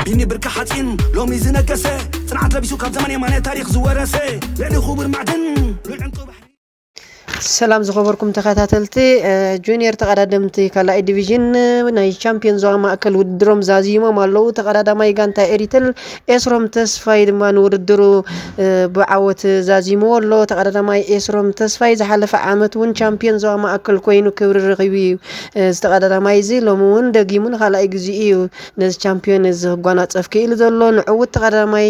ቢኒ ብርቂ ሓፂን ሎሚ ዝነገሰ፣ ፅንዓት ለቢሱ ካብ ዘመን የማነ ታሪኽ ዝወረሰ፣ ልዕሊ ክቡር ማዕድን ሉል ዕንቁ ባሕሪ። ሰላም ዝኸበርኩም ተኸታተልቲ፣ እ፣ ጁኒየር ተቐዳደምቲ ካልኣይ ዲቪዥን፣ እ፣ ናይ ቻምፒዮን ዞባ ማእከል ውድድሮም ዛዚሞም ኣለዉ። ተቐዳዳማይ ጋንታ ኤሪተል ኤስሮም ተስፋይ ድማ ንውድድሩ፣ እ፣ ብዓወት ዛዚምዎ ኣሎ። ተቐዳዳማይ ኤስሮም ተስፋይ ዝሓለፈ ዓመት እውን ቻምፒዮን ዞባ ማእከል ኮይኑ ክብሪ ረኺቡ እዩ። እ፣ እዚ ተቐዳዳማይ እዚ ሎሚ እውን ደጊሙ ንኻልኣይ ግዜኡ እዩ ነዚ ቻምፒዮን እዚ ክጓናጸፍ ክኢሉ ዘሎ። ንዕዉት ተቐዳዳማይ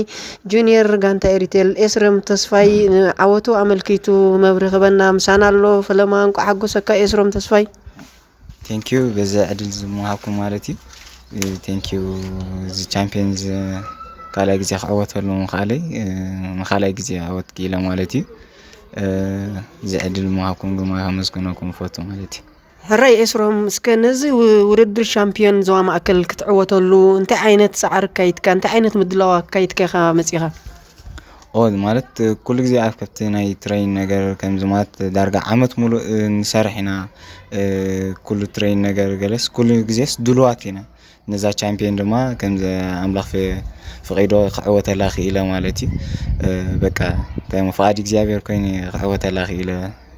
ጁኒየር ጋንታ ኤሪቴል ኤስሮም ተስፋይ ንዓወቱ ኣመልኪቱ መብርሂ ክበና ምሳና ኣሎ። ፈለማ እንቋዕ ሓጎሰካ ኤስሮም ተስፋይ። ቴንኪዩ በዚ ዕድል ዝምሃብኩም ማለት እዩ። ቴንኪዩ እዚ ቻምፒዮን እዚ ካልኣይ ግዜ ክዕወተሉ ምኽኣለይ፣ እ፣ ንኻልኣይ ግዜ ክዕወት ክኢለ ማለት እዩ። እ፣ እዚ ዕድል ምሃብኩም ድማ ከመስግነኩም እፈቱ ማለት እዩ። ሕራይ ኤስሮም፣ እስከ ነዚ ው- ውድድር ሻምፒዮን ዞባ ማእከል ክትዕወተሉ እንታይ ዓይነት ፃዕሪ ኣካይድካ፣ እንታይ ዓይነት ምድላው ኣካይድካ ኢኻ መፂኻ? ኦ ማለት ኩሉ ግዜ ኣብ ከብቲ ናይ ትሬን ነገር ከምዚ ማለት ዳርጋ ዓመት ሙሉእ ንሰርሕ ኢና። እ፣ ኩሉ ትሬን ነገር ገለስ ኩሉ ግዜስ ድሉዋት ኢና። ነዛ ቻምፒዮን ድማ ከምዚ ኣምላኽ ፈ- ፈቒዶ ክዕወተላ ክኢለ ማለት እዩ። እ፣ በቃ እንታይ እሞ ፍቓድ እግዚኣብሔር ኮይኑ ክዕወተላ ክኢለ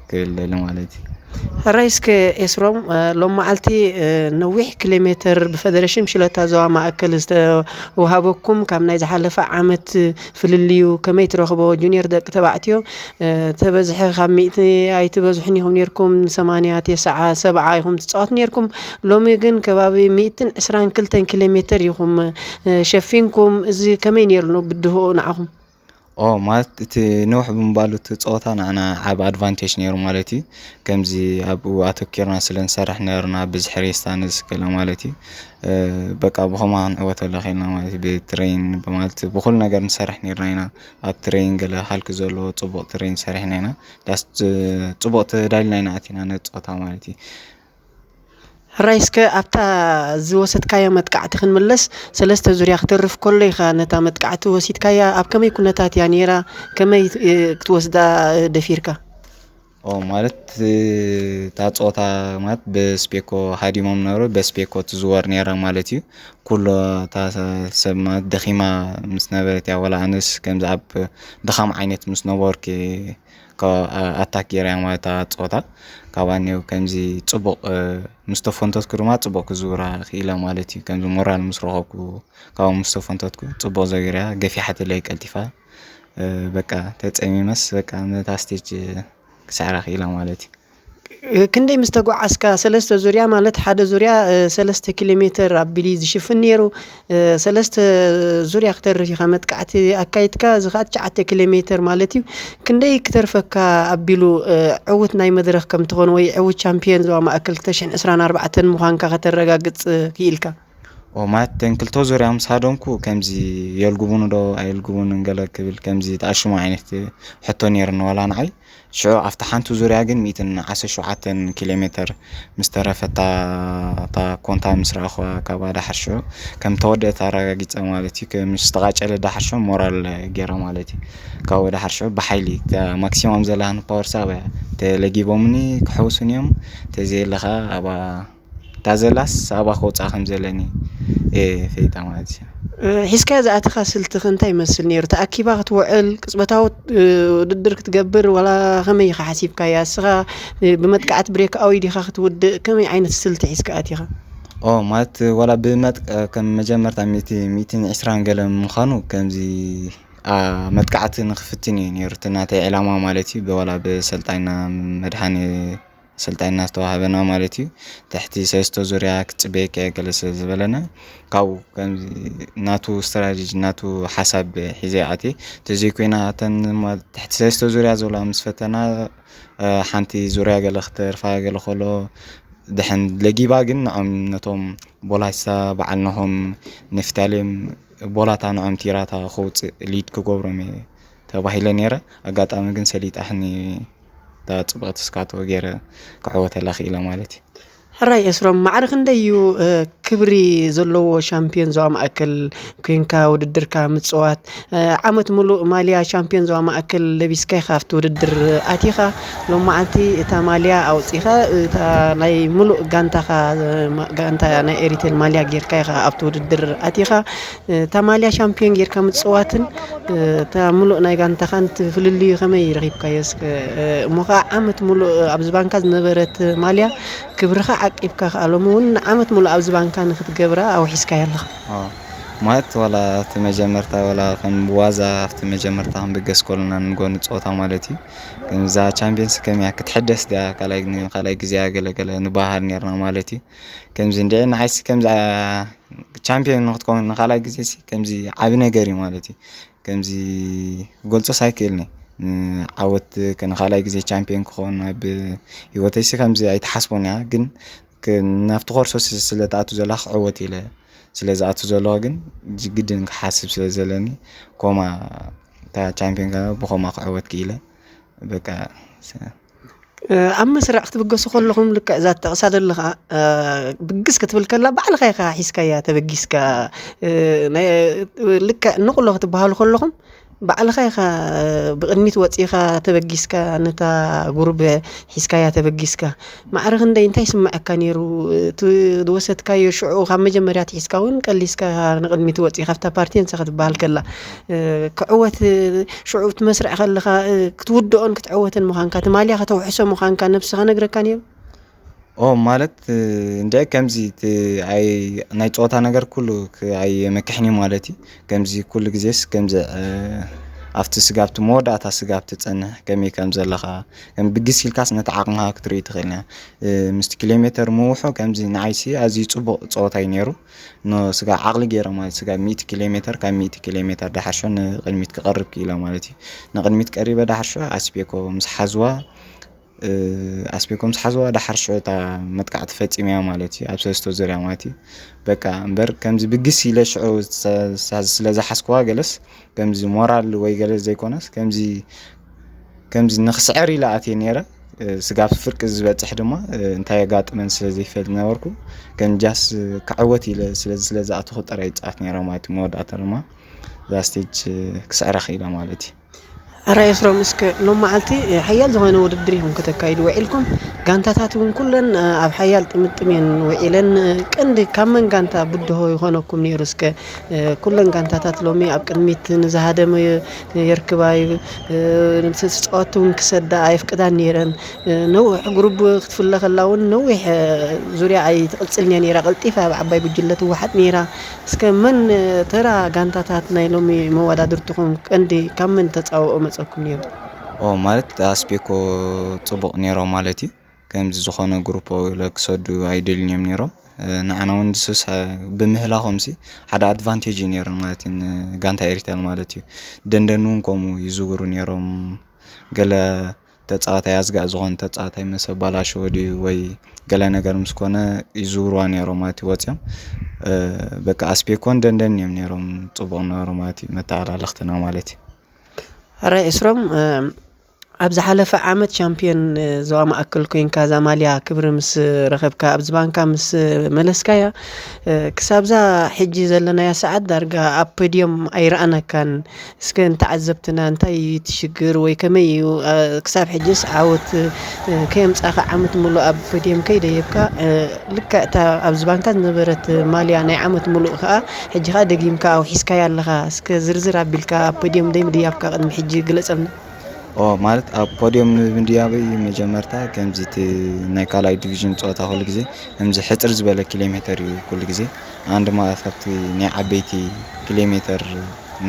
ክብል ደሊ ማለት እዩ። ሕራይ እስከ ኤስሮም፣ እ፣ ሎም መዓልቲ፣ እ፣ ነዊሕ ኪሎ ሜትር ብፈደረሽን ሽለታ ዞባ ማእከል ዝተዋሃበኩም ካብ ናይ ዝሓለፈ ዓመት ፍልልዩ ከመይ ትረኽቦ? ጁኒየር ደቂ ተባዕትዮ፣ እ፣ ተበዝሐ ካብ ሚእቲ ኣይትበዝሑን ኢኹም ኔርኩም፣ ሰማንያ፣ ቴስዓ፣ ሰብዓ ኢኹም ትጻወቱ ኔርኩም። ሎሚ ግን ከባቢ ሚእትን ዕስራን ክልተን ኪሎ ሜትር ኢኹም፣ እ፣ ሸፊንኩም። እዚ ከመይ ኔሩ ብድሆኡ ንዓኹም? ኦ ማለት እቲ ነውሕ ብምባሉ እቲ ፀወታ ንዓና ዓብ ኣድቫንቴጅ ነይሩ ማለት እዩ። ከምዚ ኣብኡ ኣተኪርና ስለ ንሰርሕ ነበርና ብዝሒ ሬስታ ነዚ ገለ ማለት እዩ። እ፣ በቃ ብኸማ ክንዕወተሉ ኽኢልና ማለት እዩ። ብትሬን ማለት ብኩሉ ነገር ንሰርሕ ነርና ኢና። ኣብ ትሬን ገለ ሃልኪ ዘለዎ ፅቡቕ ትሬን ሰሪሕና ኢና። ዳስ ፅቡቕ ተዳሊና ኢና ኣቲና ነቲ ፀወታ ማለት እዩ። ሕራይ እስከ ኣብታ ዝወሰድካዮ መጥቃዕቲ ክንምለስ፣ ሰለስተ ዙርያ ክተርፍ ከሎ ኢኻ ነታ መጥቃዕቲ ወሲድካያ። ኣብ ከመይ ኩነታት እያ ነይራ? ከመይ እ፣ ክትወስዳ ደፊርካ? ኦ ማለት እታ ፀወታ ማለት በስፔኮ ሃዲሞም ነበሩ። በስፔኮ ትዝወር ነይራ ማለት እዩ። ኩሎ እታ ሰብ ማለት ደኺማ ምስ ነበረት እያ፣ ወላ ኣነስ ከምዚ ኣብ ድኻም ዓይነት ምስ ነበርኩ ካብ ኣታክ ገይረያ ማለት እታ ፀወታ። ካብኣኔው ከምዚ ፅቡቕ ምስ ተፈንተትኩ ድማ ፅቡቕ ክዝውራ ክኢለ ማለት እዩ። ከምዚ ሞራል ምስ ረኸብኩ ካብኡ ምስ ተፈንተትኩ ፅቡቕ ዘጊርያ ገፊሓትለይ ቀልጢፋ። በቃ ተፀሚመስ በቃ ነታ ስቴጅ ክስዕራ ክኢለ ማለት እዩ። ክንደይ ምስ ተጓዓዝካ? ሰለስተ ዙርያ ማለት ሓደ ዙርያ ሰለስተ ኪሎ ሜትር ኣቢሉ እዩ ዝሽፍን ነይሩ። ሰለስተ ዙርያ ክተርፍ ኢኻ መጥቃዕቲ ኣካይድካ፣ እዚ ከዓ ትሽዓተ ኪሎ ሜትር ማለት እዩ። ክንደይ ክተርፈካ ኣቢሉ ዕዉት ናይ መድረኽ ከም ትኾን ወይ ዕዉት ቻምፒዮን ዞባ ማእከል ክልተ ሽሕን ዕስራን ኣርባዕተን ምዃንካ ከተረጋግፅ ክኢልካ? ኦ ማለት እተን ክልተ ዙርያ ምስ ሃደምኩ ከምዚ የልጉቡኒ ዶ ኣየልጉቡንን ገለ ክብል ከምዚ ተኣሽሙ ዓይነት ሕቶ ነይሩኒ ዋላ ንዓይ። ሽዑ ኣብታ ሓንቲ ዙርያ ግን ሚእትን ዓሰርተ ሸውዓተን ኪሎ ሜተር ምስ ተረፈታ እታ ኮንታ ምስ ረኣኹዋ ካብኣ ደሓር ሽዑ ከም ተወደአት ኣረጋጊጸ ማለት እዩ። ምስ ተቓጨለ ደሓር ሽዑ ሞራል ገይረ ማለት እዩ። ካብኡ ደሓር ሽዑ ብሓይሊ እታ ማክሲማም ዘለሃኒ ፓወር ሳብ እያ ተለጊቦምኒ ክሕውሱኒ እዮም። ተዘየለ ኸኣ ኣብኣ እታ ዘላስ ኣብኣ ከውፅኣ ከም ዘለኒ እየ ፈሊጠ ማለት እዩ። ሒዝካዮ ዝኣተኻ ስልትኸ እንታይ ይመስል ነይሩ? ተኣኪባ ክትውዕል፣ ቅጽበታዊ ውድድር ክትገብር፣ ዋላ ከመይ ኢኻ ሓሲብካያ? እስኻ ብመጥቃዕቲ ብሬክ ኣውይ ዲኻ ክትውድእ? ከመይ ዓይነት ስልቲ ሒዝካ ኣቲኻ? ኦ ማለት ዋላ ብመጥ ከም መጀመርታ ሚእቲ ሚእትን ዕስራን ገለ ምዃኑ ከምዚ ኣ መጥቃዕቲ ንክፍትን እዩ ነይሩ እቲ ናተይ ዕላማ ማለት እዩ። ብዋላ ብሰልጣይና መድሃኔ ኣሰልጣይና ዝተዋህበና ማለት እዩ። ትሕቲ ሰለስተ ዙርያ ክትፅበየካ እየ ገለ ስለ ዝበለና ካብኡ ከምዚ ናቱ ስትራቴጂ ናቱ ሓሳብ ሒዘ ይኣትየ። ተዘይኮይና እተን ትሕቲ ሰለስተ ዙርያ ዘለዋ ምስ ፈተና ሓንቲ ዙርያ ገለ ክተርፋ ገለ ከሎ ድሕን ለጊባ ግን ንዖም ነቶም ቦላሳ በዓል ነሆም ንፍታሌም ቦላታ ንዖም ቲራታ ከውፅእ ሊድ ክገብሮም እየ ተባሂለ ነይረ። ኣጋጣሚ ግን ሰሊጣሕኒ እታ ፅብቕቲ ስካቶ ገይረ ክዕወተላ ክኢለ ማለት እዩ። ሕራይ ኤስሮም፣ ማዕረ ክንደይ እዩ ክብሪ ዘለዎ ሻምፒዮን ዞባ ማእከል ኮይንካ ውድድርካ ምጽዋት? ዓመት ሙሉእ ማልያ ሻምፒዮን ዞባ ማእከል ለቢስካ ኢኻ ኣብቲ ውድድር ኣቲኻ። ሎም መዓልቲ እታ ማልያ ኣውጺኻ፣ እታ ናይ ሙሉእ ጋንታኻ፣ ጋንታ ናይ ኤሪቴል ማልያ ጌርካ ኢኻ ኣብቲ ውድድር ኣቲኻ። እታ ማልያ ሻምፒዮን ጌርካ ምጽዋትን እታ ሙሉእ ናይ ጋንታኻን እቲ ፍልልዩ ከመይ ረኺብካዮ? እስከ እሞ ኸዓ ዓመት ሙሉእ ኣብዚ ባንካ ዝነበረት ማልያ ክብርኻ ዓቂብካ ከኣ ሎሚ እውን ንዓመት ሙሉእ ኣብዚ ባንካ ንኽትገብራ ኣውሒስካዮ ኣለኻ። ማለት ዋላ ኣብቲ መጀመርታ ዋላ ከም ብዋዛ ኣብቲ መጀመርታ ክንብገስ ከሎና ንጎኒ ጸወታ ማለት እዩ። ከምዛ ቻምፒየንስ ከመያ ክትሕደስ ድያ ካልኣይ ካልኣይ ግዜያ ገለገለ ንባሃል ነርና ማለት እዩ። ከምዚ እንድዒ ንዓይሲ ከምዚ ቻምፒዮን ንክትከውን ንካልኣይ ግዜ ሲ ከምዚ ዓቢ ነገር እዩ ማለት እዩ። ከምዚ ክገልጾስ ኣይክእልኒ። ዓወት ንካልኣይ ግዜ ቻምፒዮን ክኸውን ኣብ ህይወተይ ሲ ከምዚ ኣይተሓስቦን እያ። ግን ናብቲ ኮርሶ ስለ ትኣቱ ዘለካ ክዕወት ኢለ ስለ ዝኣቱ ዘለኹ ግን ግድን ክሓስብ ስለ ዘለኒ ኮማ እታ ቻምፒዮን ብኮማ ክዕወት ክኢለ በቃ ኣብ መስርዕ ክትብገሱ ከለኹም ልክዕ እዛ ትጠቕሳ ዘለኻ ብግስ ክትብል ከላ ባዕልኻ ኢኻ ሒዝካያ ተበጊስካ። ልክዕ ንቕሎ ክትበሃሉ ከለኹም ባዕልኻ ኢኻ ብቕድሚት ወፂኻ ተበጊስካ፣ ነታ ጉሩብ ሒዝካያ ተበጊስካ። ማዕረ ክንደይ እንታይ ስምዐካ ነይሩ? እቲ ዝወሰድካዮ ሽዑ ካብ መጀመርያ ትሒዝካ እውን ቀሊስካ ንቕድሚት ወፂኻ ኣብታ ፓርቲንሳ ክትበሃል ከላ ክዕወት ሽዑ እቲ መስርዕ ከለኻ ክትውድኦን ክትዕወትን ምዃንካ እቲ ማልያ ከተውሕሶ ምዃንካ ነብስኻ ነግረካ ነይሩ? ኦ ማለት እንደ ከምዚ ናይ ፆታ ነገር ኩሉ ኣይመክሕኒ ማለት እዩ። ከምዚ ኩሉ ግዜስ ከምዚ ኣብቲ ስጋብቲ መወዳእታ ስጋብ ትፀንሕ ከመይ ከም ዘለኻ ከም ብግስ ኢልካስ ነቲ ዓቕምኻ ክትርኢ ትኽእል እያ። ምስቲ ኪሎ ሜተር ምውሑ ከምዚ ንዓይሲ ኣዝዩ ፅቡቕ ፀወታ እዩ ነይሩ። ኖ ስጋ ዓቕሊ ገይረ ማለት ስጋ ሚእቲ ኪሎ ሜተር ካብ ሚእቲ ኪሎ ሜተር ዳሓር ሾ ንቕድሚት ክቐርብ ክኢለ ማለት እዩ። ንቕድሚት ቀሪበ ዳሓር ሾ ኣስቤኮ ምስ ሓዝዋ ኣስቤኮ ምስ ሓዝዋ ዳሓር ሽዑ እታ መጥቃዕቲ ፈፂመያ ማለት እዩ ኣብ ሰለስተ ዙርያ ማለት እዩ። በቃ እምበር ከምዚ ብግስ ኢለ ሽዑ ስለ ዝሓዝክዋ ገለስ ከምዚ ሞራል ወይ ገለ ዘይኮነስ ከምዚ ከምዚ ንኽስዕር ኢለ ኣትየ ነይረ። ስጋብ ፍርቂ ዝበፅሕ ድማ እንታይ የጋጥመን ስለ ዘይፈልጥ ነበርኩ። ከም ጃስ ክዕወት ኢለ ስለዚ ስለ ዝኣተኹ ጥራይ ይፃወት ነይረ ማለት እዩ። መወዳእታ ድማ እዛ ስቴጅ ክስዕራ ክኢለ ማለት እዩ። ኣረ ኤፍረም፣ እስከ ሎም መዓልቲ ሓያል ዝኾነ ውድድር ኢኹም ከተካይዱ ውዒልኩም። ጋንታታት እውን ኩለን ኣብ ሓያል ጥምጥም እየን ውዒለን። ቀንዲ ካብ መን ጋንታ ብድሆ ይኾነኩም ነይሩ? እስከ ኩለን ጋንታታት ሎሚ ኣብ ቅድሚት ንዝሃደመ የርክባ እዩ። ዝተፃወትቲ እውን ክሰዳ ኣየፍቅዳን ነይረን። ነዊሕ ጉሩብ ክትፍለ ከላ እውን ነዊሕ ዙርያ ኣይትቕፅልን እያ ነይራ። ቀልጢፋ ኣብ ዓባይ ጉጅለ ትወሓጥ ነይራ። እስከ መን ተራ ጋንታታት ናይ ሎሚ መወዳድርትኹም ቀንዲ ካብ መን ተፃውኦ መፀኩም ነይሩ? ኦ ማለት ኣስቤኮ ፅቡቕ ነይሮም ማለት እዩ። ከምዚ ዝኾነ ግሩፕ ክሰዱ ኣይደልን እዮም ነይሮም። ንዓና እውን ድስስ ብምህላኾምሲ ሓደ ኣድቫንቴጅ እዩ ነይሩ ማለት እዩ ንጋንታ ኤሪተል ማለት እዩ። ደንደን እውን ከምኡ ይዝውሩ ነይሮም። ገለ ተጻዋታይ ኣዝጋዕ ዝኾነ ተጻዋታይ ምስ ኣባላሸወ ድዩ ወይ ገለ ነገር ምስ ኮነ ይዝውርዋ ነይሮም ማለት እዩ ወጺኦም። በቃ ኣስቤኮን ደንደን እዮም ነይሮም ጽቡቕ ነበሩ ማለት እዩ መተኣላለኽትና ማለት እዩ። ሕራይ እስሮም ኣብ ዝሓለፈ ዓመት ቻምፒዮን ዞባ ማእከል ኮይንካ እዛ ማልያ ክብሪ ምስ ረኸብካ ኣብዚ ባንካ ምስ መለስካያ ክሳብዛ ሕጂ ዘለናያ ሰዓት ዳርጋ ኣብ ፖድዮም ኣይረኣናካን። እስከ ንተዓዘብትና እንታይ እዩ እቲ ሽግር ወይ ከመይ እዩ ክሳብ ሕጅስ ዓወት ከየምጻእካ ዓመት ሙሉእ ኣብ ፖድየም ከይደየብካ ልክዕ እታ ኣብዚ ባንካ ዝነበረት ማልያ ናይ ዓመት ሙሉእ ከኣ ሕጂ ከኣ ደጊምካ ኣውሒስካያ ኣለኻ። እስከ ዝርዝር ኣቢልካ ኣብ ፖድየም ደይምድያብካ ቅድሚ ሕጂ ግለጸልና። ኦ ማለት ኣብ ፖድየም ምድያበይ መጀመርታ ከምዚ እቲ ናይ ካልኣይ ዲቪዥን ጸወታ ኩሉ ግዜ ከምዚ ሕጽር ዝበለ ኪሎ ሜተር እዩ ኩሉ ግዜ ኣንድ ማለት ካብቲ ናይ ዓበይቲ ኪሎ ሜተር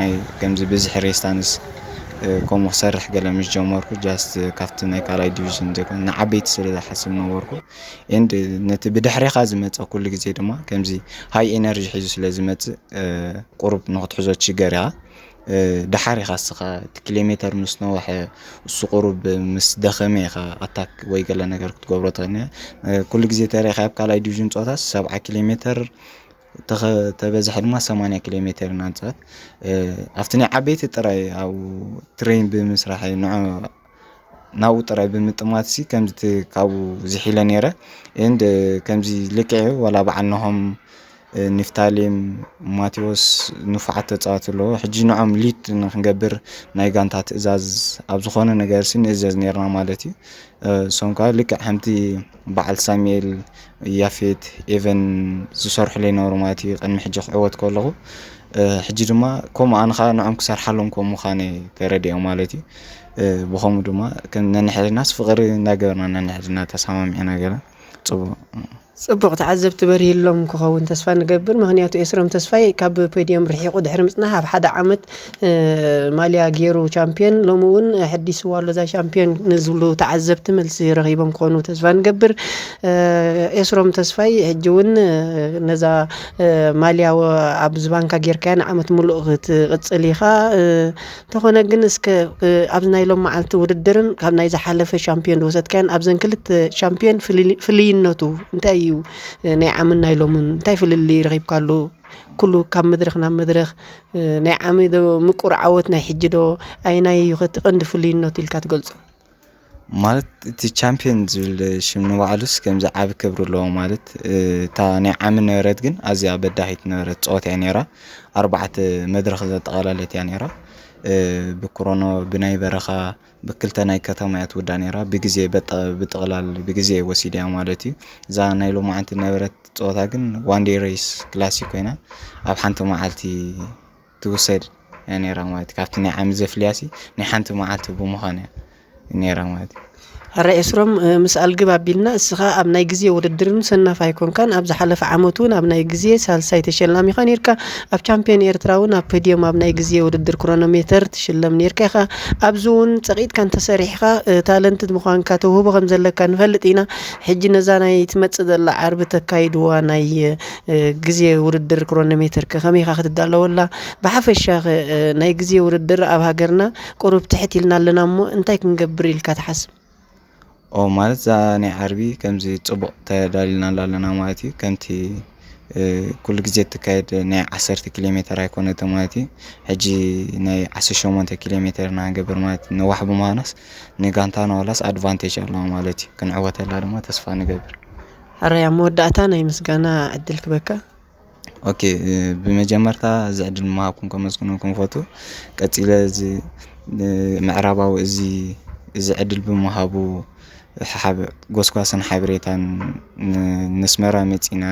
ናይ ከምዚ ብዝሒ ሬስታንስ ከምኡ ክሰርሕ ገለ ምስ ጀመርኩ ጃስት ካብቲ ናይ ካልኣይ ዲቪዥን ዘይኮነ ንዓበይቲ ስለ ዝሓስብ ነበርኩ ኤንድ ነቲ ብድሕሬኻ ዝመፀ ኩሉ ግዜ ድማ ከምዚ ሃይ ኤነርጂ ሒዙ ስለ ዝመፅእ ቁሩብ ንክትሕዞ ትሽገር ኢኻ። ደሓር ኢኻ እስኻ እቲ ኪሎ ሜተር ምስ ነወሐ እሱ ቁሩብ ምስ ደኸመ ኢኻ ኣታክ ወይ ገለ ነገር ክትገብሮ ትኽእል። ኩሉ ግዜ ተሪኻ ኣብ ካልኣይ ዲቪዥን ፀወታ ሰብዓ ኪሎ ሜተር ተበዝሐ ድማ ሰማንያ ኪሎ ሜተር ኢና ንፃወት። ኣብቲ ናይ ዓበይቲ ጥራይ ኣብኡ ትሬን ብምስራሕ ንዑ ናብኡ ጥራይ ብምጥማት ሲ ከምዚ እቲ ካብኡ ዝሒለ ነይረ። And ከምዚ ልክዕ እዩ፣ ዋላ በዓል ናሆም፣ እ፣ ኒፍታሌም፣ ማቴዎስ ንፉዓት ተጻወትቲ ኣለዎ። ሕጂ ንዖም ሊድ ንክንገብር ናይ ጋንታ ትእዛዝ ኣብ ዝኾነ ነገር ሲ ንእዘዝ ነይርና ማለት እዩ። እ፣ እሶም ከኣ ልክዕ ከምቲ በዓል ሳሙኤል፣ ያፌት፣ ኤቨን ዝሰርሑለይ ነበሩ ማለት እዩ፣ ቅድሚ ሕጂ ክዕወት ከለኹ። እ፣ ሕጂ ድማ ከምኡ ኣነ ከኣ ንዖም ክሰርሓሎም ከም ምዃነይ ተረዲኦም ማለት እዩ። እ፣ ብኸምኡ ድማ ከም ነንሕድናስ ፍቕሪ እንዳገበርና ነንሕድና ተሰማሚዕና ገለ ጽቡቕ። ጽቡቕ ተዓዘብቲ በሪህሎም ክኸውን ተስፋ ንገብር። ምኽንያቱ ኤስሮም ተስፋይ ካብ ፖድየም ርሒቑ ድሕሪ ምጽናሕ ኣብ ሓደ ዓመት፣ እ፣ ማልያ ገይሩ ቻምፕዮን፣ ሎሚ እውን ኣሐዲስዋ ኣሎ እዛ ቻምፕዮን ንዝብሉ ተዓዘብቲ መልሲ ረኺቦም ክኾኑ ተስፋ ንገብር። እ፣ ኤስሮም ተስፋይ ሕጂ እውን፣ እ፣ ነዛ፣ እ፣ ማልያ ወ-፣ ኣብዚ ባንካ ጌርካያ ንዓመት ምሉእ ክትቕጽል ኢኻ። እ፣ እንተኾነ ግን እስከ፣ እ፣ ኣብዚ ናይ ሎም መዓልቲ ውድድርን ካብ ናይ ዝሓለፈ ቻምፕዮን ዝወሰድካዮን ኣብዘን ክልተ ቻምፕዮን ፍልል-፣ ፍልይነቱ እንታይ እዩ? እ፣ ናይ ዓምን ናይ ሎምን እንታይ ፍልልይ ረኺብካሉ? ኩሉ ካብ መድረኽ ናብ መድረኽ፣ እ፣ ናይ ዓሚ ዶ ምቁር ዓወት ናይ ሕጂ ዶ? ኣይናይ እዩ እቲ ቀንዲ ፍልይነቱ ኢልካ ትገልጾ? ማለት እቲ ቻምፕዮን ዝብል ሽም ንባዕሉስ ከምዚ ዓቢ ክብሪ ኣለዎ። ማለት፣ እ፣ እታ ናይ ዓሚ ነበረት ግን ኣዝያ በዳሂት ነበረት ጸወታ እያ ነይራ። ኣርባዕተ መድረኽ ዘጠቓለለት እያ ነይራ። እ፣ ብክሮኖ፣ ብናይ በረኻ፣ ብክልተ ናይ ከተማ እያ ትውዳእ ነይራ። ብግዜ በጠ-፣ ብጥቕላል ብግዜ ወሲዳ እያ ማለት እዩ። እዛ ናይ ሎማዓንቲ ነበረት ጸወታ ግን ዋን ዴይ ሬስ ክላሲክ ኮይና ኣብ ሓንቲ መዓልቲ ትውሰድ እያ ነይራ ማለት እዩ። ካብቲ ናይ ዓሚ ዘፍልያሲ ናይ ሓንቲ መዓልቲ ብምዃን እያ ነይራ ማለት እዩ። ሕራይ ኤስሮም፣ እ፣ ምስ ኣልግብ ኣቢልና፣ እስኻ ኣብ ናይ ግዜ ውድድርን ሰናፍ ኣይኮንካን። ኣብ ዝሓለፈ ዓመት እውን ኣብ ናይ ግዜ ሳልሳይ ተሸላሚኻ ነይርካ። ኣብ ቻምፕዮን ኤርትራ እውን ኣብ ፖድየም ኣብ ናይ ግዜ ውድድር ክሮኖሜተር ትሽለም ነይርካ ኢኻ። ኣብዚ እውን ጸቒጥካ እንተሰሪሕኻ፣ እ፣ ታለንትድ ምዃንካ፣ ተውህቦ ከም ዘለካ ንፈልጥ ኢና። ሕጂ ነዛ ናይ ትመጽእ ዘላ ዓርቢ ተካይድዋ ናይ፣ እ፣ ግዜ ውድድር ክሮኖሜተር ከ ከመይ ኢኻ ክትዳለወላ? ብሓፈሻ ከ፣ እ፣ ናይ ግዜ ውድድር ኣብ ሃገርና ቁሩብ ትሕት ኢልና ኣለና እሞ እንታይ ክንገብር ኢልካ ትሓስብ? ኦ፣ ማለት እዛ ናይ ዓርቢ ከምዚ ጽቡቕ ተዳሊልናላ ኣለና ማለት እዩ። ከምቲ፣ እ፣ ኩሉ ግዜ እትካየድ ናይ ዓሰርተ ኪሎ ሜተር ኣይኮነትን ማለት እዩ። ሕጂ ናይ ዓሰርተ ሸሞንተ ኪሎ ሜተር ኢና ንገብር ማለት እዩ። ነዋሕ ብምዃናስ ንጋንታና ዋላስ ኣድቫንቴጅ ኣለዋ ማለት እዩ። ክንዕወተላ ድማ ተስፋ ንገብር። ሕራይ፣ ኣብ መወዳእታ ናይ ምስጋና ዕድል ክበካ። ኦኬ፣ እ፣ ብመጀመርታ እዚ ዕድል ምሃብኩም ከመስግነኩም እፈቱ። ቀጺለ እዚ፣ እ፣ ምዕራባዊ እዚ፣ እዚ ዕድል ብምሃቡ ሓብ-፣ ጎስጓስን ሓበሬታን ን-፣ ነስመራ መጺና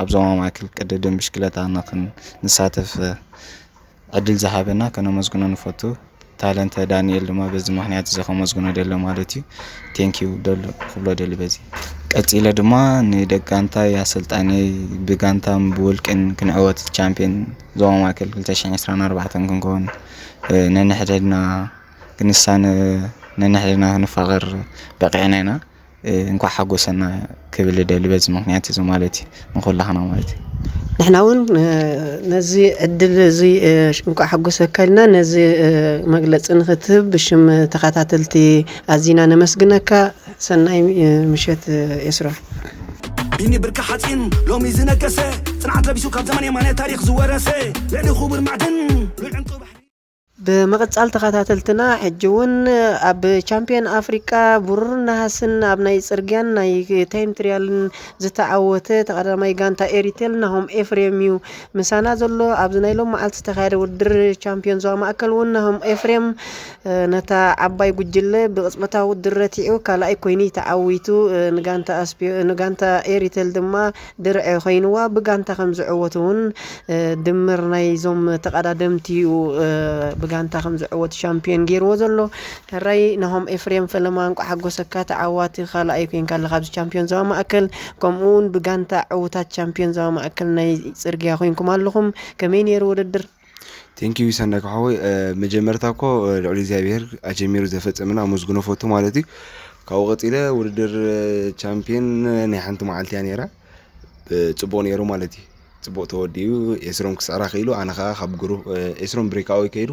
ኣብ ዞባ ማእከል ቅድድም ብሽክለታ ንኽን-፣ ንሳተፍ ዕድል ዝሃበና ከነመስግኖ ንፈቱ። ታለንተ ዳንኤል ድማ በዚ ምኽንያት እዚ ከመስግኖ ደለ ማለት እዩ። ቴንክ ዩ ደሉ ክብሎ ደሊ በዚ። ቀጺለ ድማ ንደቂ ጋንታይ ኣሰልጣነይ ብጋንታን ብውልቅን ክንዕወት ቻምፕዮን ዞባ ማእከል ክልተ ሽሕን ዕስራን ኣርባዕተን ክንከውን፣ እ፣ ነንሕድሕድና ክንሳነ፣ ነንሕድሕድና ክንፋቐር በቂዕና ኢና። እ፣ እንኳዕ ሓጎሰና ክብል እደሊ በዚ ምኽንያት እዚ ማለት እዩ፣ ንኹላህና ማለት እዩ። ንሕና እውን፣ እ፣ ነዚ ዕድል እዚ፣ እ፣ እንኳዕ ሓጎሰካ ኢልና ነዚ፣ እ፣ መግለጺ ንክትህብ ብሽም ተኸታተልቲ ኣዚና ነመስግነካ። ሰናይ፣ እ፣ ምሸት፣ እ፣ ኤስሮም። ቢኒ ብርኪ ሓፂን ሎሚ ዝነገሰ፣ ፅንዓት ለቢሱ ካብ ዘመን የማነ ታሪክ ዝወረሰ፣ ልዕሊ ክቡር ማዕድን ልዑል ዕንቁ ባሕሪ። ብምቕጻል ተኸታተልትና፣ ሕጂ እውን ኣብ ቻምፕዮን ኣፍሪቃ ብሩርን ነሃስን ኣብ ናይ ጽርግያን ናይ ታይም ትሪያልን ዝተዓወተ ተቐዳማይ ጋንታ ኤሪቴል ናሆም ኤፍሬም እዩ ምሳና ዘሎ። ኣብዚ ናይ ሎም መዓልቲ ዝተኻየደ ውድድር ቻምፕዮን ዞባ ማእከል እውን ናሆም ኤፍሬም፣ እ፣ ነታ ዓባይ ጉጅለ ብቕጽበታዊ ውድድር ረቲዑ ካልኣይ ኮይኑ እዩ ተዓዊቱ። እ፣ ንጋንታ ኣስፒ-፣ ንጋንታ ኤሪቴል ድማ ድርዒ ኮይንዋ። ብጋንታ ከም ዝዕወቱ እውን፣ እ፣ ድምር ናይዞም ተቐዳደምቲ እዩ፣ እ፣ ብጋንታ ከም ዝዕወቱ ሻምፒዮን ገይርዎ ዘሎ። ሕራይ ናሆም ኤፍሬም ፈለማ እንቋዕ ሓጎሰካ፣ ተዓዋቲ ካልኣይ ኮይንካ ኣለኻ ኣብዚ ቻምፒዮን ዞባ ማእከል። ከምኡ እውን ብጋንታ ዕዉታት ቻምፒዮን ዞባ ማእከል ናይ ጽርግያ ኮይንኩም ኣለኹም። ከመይ ነይሩ ውድድር? ቴንክ ዩ ሰናይ ሓወይ። እ፣ መጀመርታ እኮ፣ እ፣ ልዑል እግዚኣብሔር ኣጀሚሩ ዘፈጸመና ኣመስግኖ ፈቱ ማለት እዩ። ካብኡ ቀጺለ ውድድር፣ እ፣ ቻምፒዮን ናይ ሓንቲ መዓልቲ እያ ነይራ። ብ-፣ ጽቡቕ ነይሩ ማለት እዩ። ጽቡቕ ተወዲኡ፣ ኤስሮም ክስዕራ ክኢሉ፣ ኣነ ኸኣ ካብ ግሩፕ፣ እ፣ ኤስሮም ብሬክኣወይ ከይዱ፣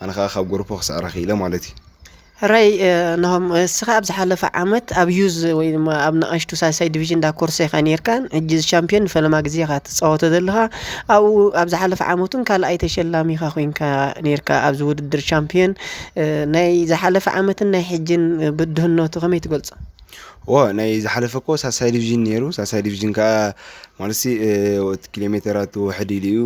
ኣነ ኸኣ ካብ ግሩፕ ክስዕራ ክኢለ ማለት እዩ። ሕራይ፣ እ፣ ናሆም፣ እስኻ ኣብ ዝሓለፈ ዓመት ኣብ ዩዝ ወይ ድማ ኣብ ንኣሽቱ ሳልሳይ ዲቪዥን እንዳ ኮርሰ ኢኻ ኔርካን፣ ሕጂ እዚ ቻምፒዮን ንፈለማ ግዜ ኢኻ ትጻወቶ ዘለኻ። ኣብኡ ኣብ ዝሓለፈ ዓመት እውን ካልኣይ ተሸላሚ ኢኻ ኮይንካ ኔርካ ኣብዚ ውድድር ቻምፒዮን። እ፣ ናይ ዝሓለፈ ዓመትን ናይ ሕጅን ብድህነቱ ከመይ ትገልጾ? ዎ፣ ናይ ዝሓለፈ እኮ ሳልሳይ ዲቪዥን ነይሩ። ሳልሳይ ዲቪዥን ከኣ ማለትሲ፣ እ፣ እቲ ኪሎ ሜተራት ውሕድ ኢሉ እዩ።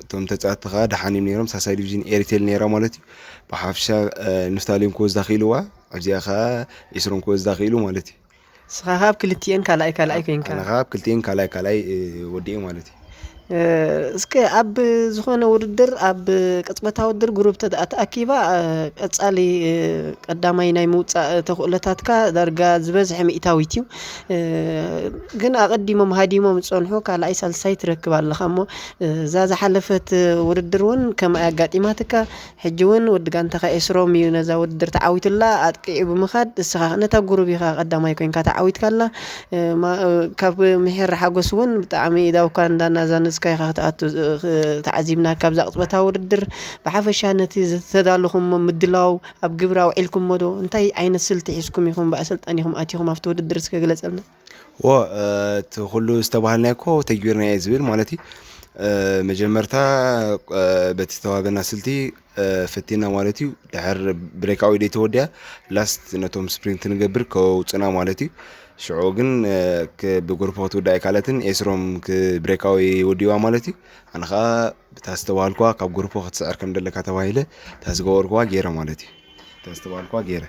እቶም ተጻወትቲ ከኣ ደሓን እዮም ነይሮም። ሳልሳይ ዲቪዥን ኤሪቴል ነይራ ማለት እዩ። ብሓፈሻ፣ እ፣ ንፍታሌም ክወስዳ ክኢልዋ፣ ኣብዚኣ ከኣ ኤስሮም ክወስዳ ክኢሉ ማለት እዩ። ንስኻ ከኣ ኣብ ክልቲኤን ካልኣይ ካልኣይ ኮይንካ። ኣነ ከኣ ኣብ ክልቲኤን ካልኣይ ካልኣይ፣ እ፣ ወዲኤ ማለት እዩ። እ፣ እስከ ኣብ ዝኾነ ውድድር፣ ኣብ ቅጽበታዊ ውድድር ግሩፕ ተደኣ ተኣኪባ፣ እ፣ ቀጻሊ፣ እ፣ ቀዳማይ ናይ ምውጻእ ተኽእሎታትካ ዳርጋ ዝበዝሐ ሚእታዊት እዩ። እ፣ ግን ኣቐዲሞም ሃዲሞም ዝጸንሑ ካልኣይ ሳልሳይ ትረክብ ኣለኻ እሞ፣ እ፣ እዛ ዝሓለፈት ውድድር እውን ከምኣ ኣጋጢማትካ። ሕጂ እውን ወዲ ጋንታኻ ኤስሮም እዩ ነዛ ውድድር ተዓዊቱላ፣ ኣጥቂዑ ብምኻድ፣ እስኻ ነታ ጉሩብ ኢኻ ቀዳማይ ኮይንካ ተዓዊትካላ። እ፣ ማ-፣ እ፣ ካብ ምሒር ሓጎስ እውን ብጣዕሚ ዳውካ እንዳናዛነዝካ ኢኻ ክትኣቱ፣ እ፣ ኽ-፣ ተዓዚብና። ካብዛ ቅጽበታዊ ውድድር ብሓፈሻ ነቲ ዝተዳለኹሞ ምድላው ኣብ ግብሪ ኣውዒልኩሞ ዶ? እንታይ ዓይነት ስልቲ ሒዝኩም ኢኹም ብኣሰልጣኒኹም ኣቲኹም ኣብቲ ውድድር እስከ ግለጸልና? ዎ፣ እ፣ እቲ ኩሉ ዝተባሃልናዮ እኮ ተግቢርናዮ ዝብል ማለት እዩ። እ፣ መጀመርታ፣ እ፣ በቲ ዝተዋህበና ስልቲ፣ እ፣ ፈቲና ማለት እዩ። ድሕር ብሬካዊ ደይ ተወዲያ ላስት ነቶም ስፕሪንት ንገብር ከውፅና ማለት እዩ። ሽዑ ግን፣ እ፣ ክ-፣ ብግሩፕ ክትውዳእ ኣይካለትን ኤስሮም ክ-፣ ብሬካዊ ወዲዋ ማለት እዩ። ኣነ ኸዓ ብታ ዝተባሃልኳ ካብ ግሩፕ ክትስዕር ከም ደለካ ተባሂለ እታ ዝገበርኩዋ ገይረ ማለት እዩ። እታ ዝተባሃልኳ ገይረ።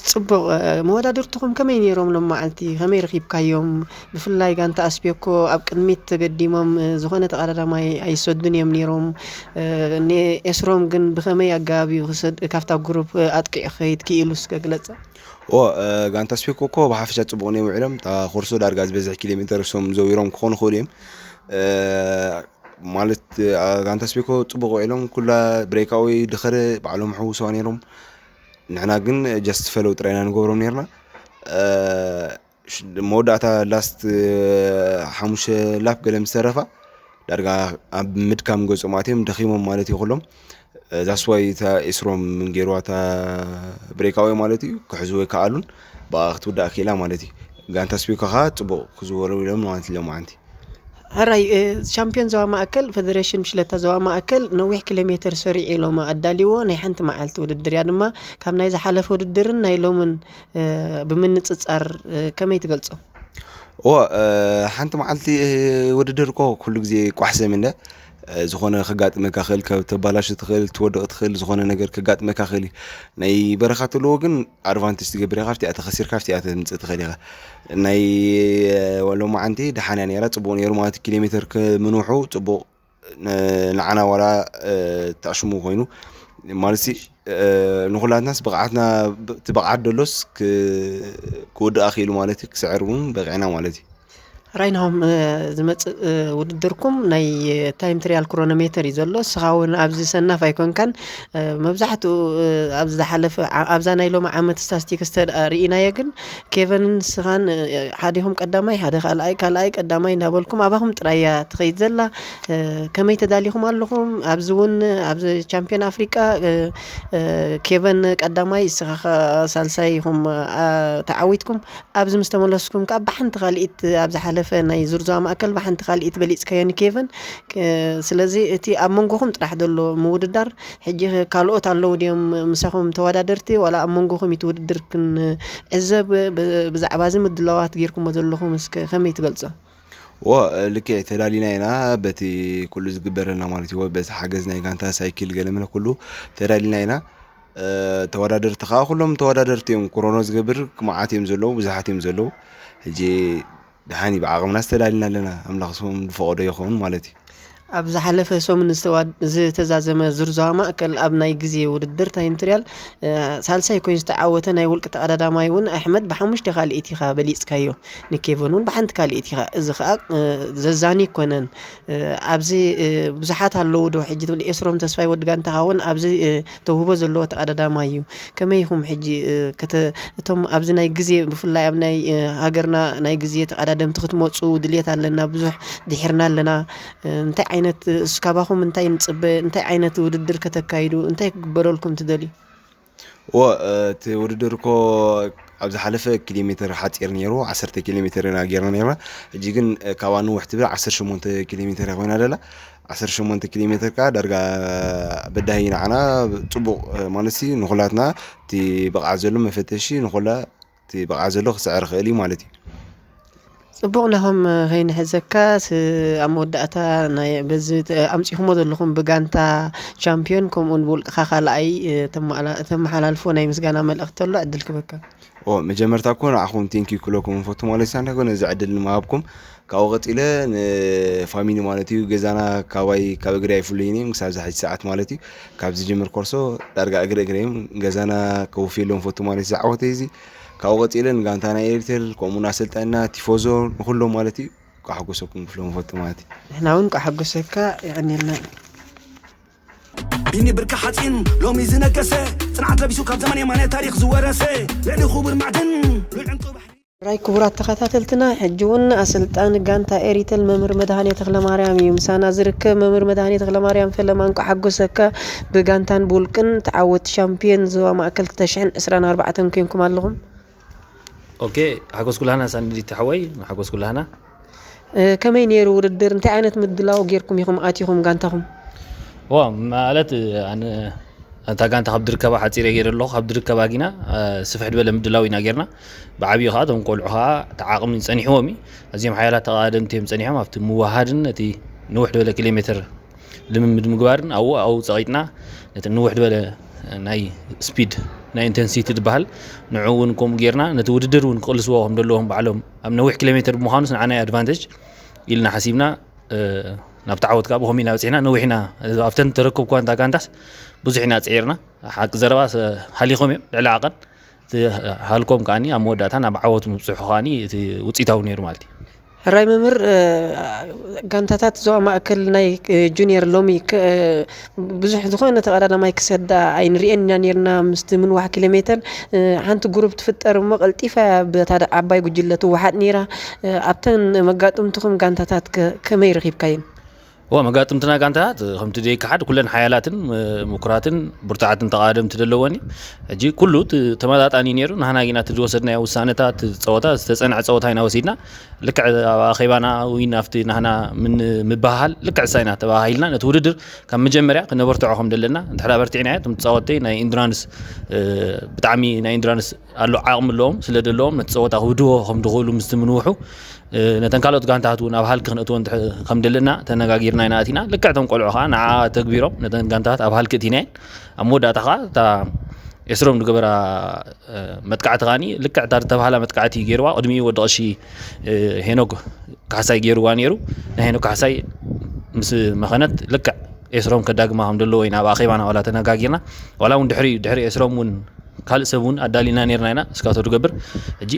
ጽቡቕ፣ እ፣ መወዳድርትኹም ከመይ ነይሮም ሎም መዓልቲ? ከመይ ረኺብካዮም? ብፍላይ ጋንታ ኣስቤኮ ኣብ ቅድሚት ተገዲሞም፣ እ፣ ዝኾነ ተቐዳዳማይ ኣይሰዱን እዮም ነይሮም። እ፣ ንኤስሮም ግን ብኸመይ ኣገባብ እዩ ክሰድ-፣ ካብታ ግሩፕ፣ እ፣ ኣጥቂዑ ክኸይድ ክኢሉ እስከ ግለጸ። ኦ፣ እ፣ ጋንታ ኣስቤኮ እኮ ብሓፈሻ ጽቡቕ እዮም ውዒሎም። እታ ኮርሶ ዳርጋ ዝበዝሕ ኪሎ ሜተር እሶም ዘዊሮም ክኾኑ ይኽእሉ እዮም። እ፣ ማለት፣ እ፣ ጋንታ ኣስቤኮ ጽቡቕ ውዒሎም፣ ኩላ ብሬካዊ ድኸረ ባዕሎም ሕውስዋ ነይሮም። ንሕና ግን ጀስት ፈለው ጥራይ ኢና ንገብሮም ነይርና። እ፣ ሽ-፣ መወዳእታ ላስት፣ እ፣ ሓሙሽተ ላፕ ገለ ምስ ተረፋ፣ ዳርጋ ኣብ ምድካም ገጾም ኣትዮም ደኺሞም ማለት እዩ ኩሎም። እ፣ that's why እታ ኤስሮም ገይርዋ እታ ብሬካዊ ማለት እዩ፣ ክሕዝዎ ኣይከኣሉን። ብኣ ክትውዳእ ክኢላ ማለት እዩ። ጋንታ ኣስቤኮ ከኣ ጽቡቕ ክዝወሩ ኢሎም ማለት እዩ ሎማዓንቲ። ሕራይ፣ እ፣ ሻምፒዮን ዞባ ማእከል፣ ፈደረሽን ብሽለታ ዞባ ማእከል ነዊሕ ኪሎ ሜተር ሰሪዑ ኢሎም ኣዳልዎ ናይ ሓንቲ መዓልቲ ውድድር እያ ድማ። ካብ ናይ ዝሓለፈ ውድድርን ናይ ሎምን፣ እ፣ ብምንጽጻር፣ እ፣ ከመይ ትገልጾ? እወ፣ እ፣ ሓንቲ መዓልቲ፣ እ፣ ውድድር እኮ ኩሉ ግዜ ቋሕ ዘሚነ፣ እ፣ ዝኾነ ከጋጥመካ ክእል፣ ካብ ተባላሹ ትኽእል፣ ትወድቕ ትኽእል፣ ዝኾነ ነገር ከጋጥመካ ክእል እዩ። ናይ በረኻ ተለዎ ግን ኣድቫንቴጅ ትገብር ኢኻ፣ ኣብቲኣ ተኸሲርካ ኣብቲኣ ተምጽእ ትኽእል ኢኻ። ናይ፣ እ፣ ሎማዓንቲ ደሓን እያ ነይራ፣ ጽቡቕ ነይሩ ማለት ኪሎ ሜተር ከምንውሑ ጽቡቕ ን-፣ ንዓና ዋላ፣ እ፣ ተዕሽሙ ኮይኑ ማለትሲ፣ እ፣ ንኹላትናስ ብቕዓትና ብ-፣ እቲ ብቕዓት ደሎስ ክ-፣ ክውድእ ኣኽኢሉ ማለት እዩ፣ ክስዕር እውን በቂዕና ማለት እዩ። ራይናሆም፣ እ፣ ዝመጽእ፣ እ፣ ውድድርኩም ናይ ታይም ትሪያል ክሮኖሜተር እዩ ዘሎ። እስኻ እውን ኣብዚ ሰናፍ ኣይኮንካን። እ፣ መብዛሕትኡ፣ እ፣ ኣብ ዝሓለፈ ዓ-፣ ኣብዛ ናይ ሎሚ ዓመት ስታስቲክስ ተደኣ ርኢናዮ ግን ኬቨን ንስኻን፣ እ፣ ሓዲኹም ቀዳማይ፣ ሓደ ካልኣይ፣ ካልኣይ ቀዳማይ እንዳበልኩም ኣባኹም ጥራይ እያ ትኸይድ ዘላ። እ፣ ከመይ ተዳሊኹም ኣለኹም? ኣብዚ እውን ኣብዚ ቻምፒዮን ኣፍሪቃ፣ እ፣ እ፣ ኬቨን ቀዳማይ፣ እስኻ ኸ-፣ ሳልሳይ ኢኹም፣ ኣ፣ ተዓዊትኩም። ኣብዚ ምስ ተመለስኩም ከኣ ብሓንቲ ካልኢት፣ ኣብ ዝሓለፈ ናይ ዙር ዞባ ማእከል ብሓንቲ ካልኢት በሊጽካዮ ንኬቨን። ክ-፣ ስለዚ እቲ ኣብ መንጎኹም ጥራሕ ዘሎ ምውድዳር ሕጂ ካልኦት ኣለዉ ድዮም ምሳኹም ተወዳደርቲ፣ ዋላ ኣብ መንጎኹም እዩ እቲ ውድድር ክንዕዘብ? ብ-፣ ብዛዕባ እዚ ምድላዋት ጌርኩሞ ዘለኹም እስከ ከመይ ትገልጾ? ዎ፣ ልክዕ ተዳሊና ኢና በቲ ኩሉ ዝግበረልና ማለት እዩ፣ በቲ ሓገዝ ናይ ጋንታ ሳይክል ገለ መለ ኩሉ ተዳሊና ኢና። እ፣ ተወዳደርቲ ከኣ ኩሎም ተወዳደርቲ እዮም። ክሮኖ ዝገብር መዓት እዮም ዘለዉ፣ ብዙሓት እዮም ዘለዉ። ሕጂ ደሓን እዩ፣ ብዓቕምና ዝተዳሊና ኣለና። ኣምላኽ ስሙ ዝፈቐዶ ይኸውን ማለት እዩ። ኣብ ዝሓለፈ ሰሙን ዝተዋ-፣ ዝተዛዘመ ዙር ዞባ ማእከል ኣብ ናይ ግዜ ውድድር ታይም ትሪያል፣ እ፣ ሳልሳይ ኮይኑ ዝተዓወተ ናይ ውልቂ ተቐዳዳማይ እውን ኣሕመድ ብሓሙሽተ ካልኢት ኢኻ በሊጽካዮ። ንኬቨን እውን ብሓንቲ ካልኢት ኢኻ። እዚ ኸኣ፣ እ፣ ዘዛኒ ኣይኮነን። እ፣ ኣብዚ፣ እ፣ ብዙሓት ኣለዉ ዶ ሕጂ ትብል? ኤስሮም ተስፋይ ወዲ ጋንታኻ እውን ኣብዚ፣ እ፣ ተውህቦ ዘለዎ ተቐዳዳማይ እዩ። ከመይ ኢኹም ሕጂ፣ እ፣ ከተ-፣ እቶም ኣብዚ ናይ ግዜ፣ ብፍላይ ኣብ ናይ፣ እ፣ ሃገርና ናይ ግዜ ተቐዳደምቲ ክትመጹ ድልየት ኣለና፣ ብዙሕ ድሒርና ኣለና። እ፣ እንታይ ዓይነት፣ እ፣ ካባኹም እንታይ ንጽበ? እንታይ ዓይነት ውድድር ከተካይዱ? እንታይ ክግበረልኩም ትደልዩ? እዎ፣ እቲ ውድድር እኮ ኣብ ዝሓለፈ ኪሎ ሜትር ሓፂር ነይሩ፣ ዓሰርተ ኪሎ ሜትር ኢና ጌርና ነርና። ሕጂ ግን፣ ካብ ኣንውሕ ትብል ዓሰርተ ሸሞንተ ኪሎ ሜትር ኮይና ደላ። ዓሰርተ ሸሞንተ ኪሎ ሜትር ከኣ ዳርጋ በዳሂ ንዓና ጽቡቕ፣ ማለት ሲ ንኹላትና እቲ ብቕዓት ዘሎ መፈተሺ ንኹላ እቲ ብቕዓት ዘሎ ክስዕር ይኽእል እዩ ማለት እዩ። ጽቡቕ ናሆም፣ ከይንሕዘካ ስ-፣ ኣብ መወዳእታ ናይ በዚ ተ-፣ ኣምጺኹሞ ዘለኹም ብጋንታ ቻምፒዮን ከምኡውን ብውልቅኻ ካልኣይ፣ እ፣ ተመሓላ-፣ ተመሓላልፎ ናይ ምስጋና መልእኽቲ ኣሎ ዕድል ክበካ። ኦ፣ መጀመርታ እኮ ንዓኹም ቴንኪዩ ክብለኩም ንፈቱ ማለት ኢና፣ ነዚ ዕድል ንምሃብኩም። ካብኡ ቀጺለ ንፋሚሊ ማለት እዩ፣ ገዛና ካባይ ካብ እግሪ ኣይፍለዩን እዮም፣ ክሳብ እዛ ሕጂ ሰዓት ማለት እዩ። ካብ ዝጅምር ኮርሶ ዳርጋ እግሪ እግሪ እዮም፣ ገዛና ከውፍየሎም ፈቱ ማለት እዩ፣ ዝዓወተ እዚ። ካብኡ ቀጺለ ንጋንታ ናይ ኤሪቴል፣ ከምኡ ንኣሰልጣንና፣ ቲፎዞ፣ ንኹሎም ማለት እዩ፣ ከሐጉሰኩም ክፍሎም ፈቱ ማለት እዩ። ንሕና እውን ከሐጉሰካ የቐንየልና። ቢኒ ብርቂ ሓፂን ሎሚ ዝነገሰ፣ ፅንዓት ለቢሱ ካብ ዘመን የማነ ታሪክ ዝወረሰ፣ ልዕሊ ክቡር ማዕድን ሉል ዕንቁ ባሕሪ። ራይ ክቡራት ተኸታተልትና፣ ሕጂ እውን ኣሰልጣኒ ጋንታ ኤሪተል መምህር መድሃኔ ተኽለማርያም እዩ ምሳና ዝርከብ። መምህር መድሃኔ ተኽለማርያም፣ ፈለማ እንኳዕ ሓጎሰካ። ብጋንታን ብውልቅን ተዓወቲ ሻምፒዮን ዞባ ማእከል ክልተ ሽሕን ዕስራን ኣርባዕተን ኮንኩም ኣለኹም። ኦኬ፣ ሓጎስ ኩላህና ሳንዲት ሓወይ፣ ሓጎስ ኩላህና። እ፣ ከመይ ነይሩ ውድድር? እንታይ ዓይነት ምድላው ጌርኩም ኢኹም ኣቲኹም ጋንታኹም? ዋ፣ ማለት፣ ኣነ፣ እታ ጋንታ ካብ ድርከባ ሓጺረ ገይረ ኣለኹ። ካብ ድርከባ ጊና፣ እ፣ ስፍሕ ዝበለ ምድላው ኢና ጌርና። ብዓብዩ ኸዓ እቶም ቆልዑ ኸዓ እቲ ዓቕሚ ጸኒሕዎም እዩ። ኣዝዮም ሓያላት ተቓደምቲ እዮም ጸኒሖም። ኣብቲ ምውሃድን ነቲ ንውሕ ዝበለ ኪሎ ሜትር ልምምድ ምግባርን ኣብኡ፣ ኣብኡ ጸቒጥና ነቲ ንውሕ ዝበለ ናይ ስፒድ፣ ናይ ኢንተንሲቲ ዝበሃል ንዕኡ እውን ከምኡ ጌርና ነቲ ውድድር እውን ክቕልስዎ ከም ዘለዎም ባዕሎም ኣብ ነዊሕ ኪሎ ሜትር ብምዃኑስ ንዓና እዩ ኣድቫንቴጅ ኢልና ሓሲብና፣ እ፣ ናብቲ ዓወት ከዓ ብኸምኡ ኢና በጺሕና። ነዊሕ ኢና ኣብተን ተረከብኩዋ እንታ ጋንታስ ብዙሕ ኢና ጽዒርና። ሓቂ ዘረባ ሰ-፣ ሃሊኾም እዮም ልዕሊ ዓቐን። እቲ ሃልኮም ከዓኒ ኣብ መወዳእታ ናብ ዓወት ምብጽሑ ከዓኒ እቲ ውጽኢታዊ ነይሩ ማለት እዩ። ሕራይ መምህር፣ እ፣ ጋንታታት ዞባ ማእከል ናይ፣ እ፣ ጁኒየር ሎሚ ከ-፣ እ፣ ብዙሕ ዝኾነ ተቐዳዳማይ ክሰዳ ኣይንርእየን ኢና ነርና። ምስቲ ምንዋሕ ኪሎ ሜተር፣ እ፣ ሓንቲ ጉሩፕ ትፍጠር እሞ ቀልጢፋ በታ ደ-፣ ዓባይ ጉጅለ ትወሓጥ ነይራ። እ፣ ኣብተን መጋጥምትኹም ጋንታታት ከ-፣ ከመይ ረኺብካየን? እዋ፣ መጋጥምትና ጋንታታት፣ ከምቲ ዘይከሓድ፣ ኩለን ሓያላትን፣ እ፣ ምኩራትን ብርቱዓትን ተቓደምቲ ዘለወን እዩ። ሕጂ ኩሉ ት-፣ ተመጣጣኒ ነይሩ። ናህና ጊና እቲ ዝወሰድናዮ ውሳነታት፣ እቲ ጸወታ፣ ዝተጸንዐ ጸወታ ኢና ወሲድና። ልክዕ ኣብ ኣኼባና ወይ ናብቲ ናህና ምን-፣ ምበሃሃል፣ ልክዕ እሳ ኢና ተባሂልና። ነቲ ውድድር ካብ መጀመርያ ክነበርትዖ ከም ዘለና፣ እንድሕር ኣበርቲዕናዮ፣ እቶም ተጻወትቲ ናይ ኢንዱራንስ፣ እ፣ ብጣዕሚ ናይ ኢንዱራንስ ኣሎ ዓቕሚ ኣለዎም፣ ስለ ዘለዎም ነቲ ጸወታ ክውድዎ ከም ዝኽእሉ ምስቲ ምንውሑ፣ እ፣ ነተን ካልኦት ጋንታታት እውን ኣብ ሃልኪ ክነእትወን ትሕ-፣ ከም ዘለና ተነጋጊርና ኢና ኣቲና። ልክዕ እቶም ቆልዑ ኸዓ ንዓ ተግቢሮም ነተን ጋንታታት ኣብ ሃልኪ እቲናየን። ኣብ መወዳእታ ኸዓ እታ ኤስሮም ዝገበራ፣ እ፣ መጥቃዕቲ ኸዓኒ ልክዕ እታ ዝተባህላ መጥቃዕቲ ገይርዋ። ቅድሚኡ ወዲ ቀሺ፣ እ፣ ሄኖክ ካሕሳይ ገይርዋ ነይሩ። ናይ ሄኖክ ካሕሳይ ምስ መኸነት ልክዕ ኤስሮም ከዳግማ ከም ዘለዎ ኢና ኣብ ኣኼባና ዋላ ተነጋጊርና። ዋላ እውን ድሕሪ፣ ድሕሪ ኤስሮም እውን ካልእ ሰብ እውን ኣዳሊና ነርና ኢና፣ እስካቶ ድገብር። ሕጂ